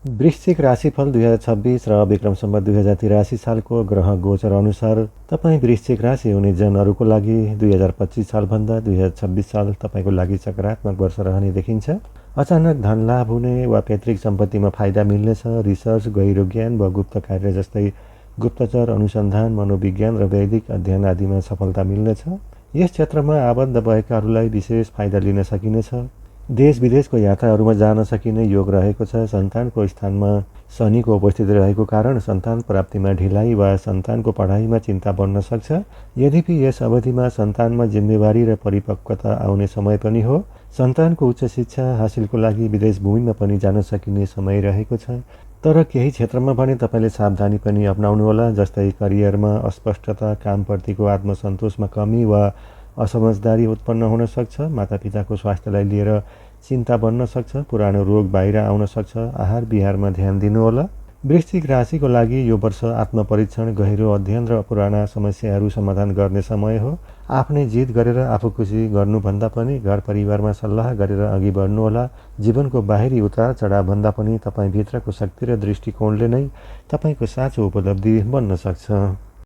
वृश्चिक राशिफल 2026 र विक्रम सम्वत 2083 सालको ग्रह गोचर अनुसार तपाईँ वृश्चिक राशि हुने जनहरूको लागि 2025 सालभन्दा 2026 साल तपाईँको लागि सकारात्मक वर्ष रहने देखिन्छ। अचानक धन लाभ हुने वा पैतृक सम्पत्तिमा फाइदा मिल्नेछ। रिसर्च, गहिरो ज्ञान वा गुप्त कार्य जस्तै गुप्तचर अनुसन्धान, मनोविज्ञान र वैदिक अध्ययन आदिमा सफलता मिल्नेछ। यस क्षेत्रमा आबद्ध भएकाहरूलाई विशेष फाइदा लिन सकिनेछ। देश विदेशको यात्राहरूमा जान सकिने योग रहेको छ। सन्तानको स्थानमा शनिको उपस्थिति रहेको कारण सन्तान प्राप्तिमा ढिलाइ वा सन्तानको पढाइमा चिन्ता बढ्न सक्छ। यद्यपि यस अवधिमा सन्तानमा जिम्मेवारी र परिपक्वता आउने समय पनि हो। सन्तानको उच्च शिक्षा हासिलको लागि विदेश भूमिमा पनि जान सकिने समय रहेको छ। तर केही क्षेत्रमा भने तपाईँले सावधानी पनि अपनाउनुहोला, जस्तै करियरमा अस्पष्टता, कामप्रतिको आत्मसन्तोषमा कमी वा असमझदारी उत्पन्न हुन सक्छ। मातापिताको स्वास्थ्यलाई लिएर चिन्ता बन्न सक्छ। पुरानो रोग बाहिर आउन सक्छ। आहार विहारमा ध्यान दिनुहोला। वृश्चिक राशिको लागि यो वर्ष आत्मपरीक्षण, गहिरो अध्ययन र पुराना समस्याहरू समाधान गर्ने समय हो। आफ्नै जित गरेर आफू खुसी गर्नुभन्दा पनि घर परिवारमा सल्लाह गरेर अघि बढ्नुहोला। जीवनको बाहिरी उतार चढावभन्दा पनि तपाईँ भित्रको शक्ति र दृष्टिकोणले नै तपाईँको साँचो उपलब्धि बन्न सक्छ।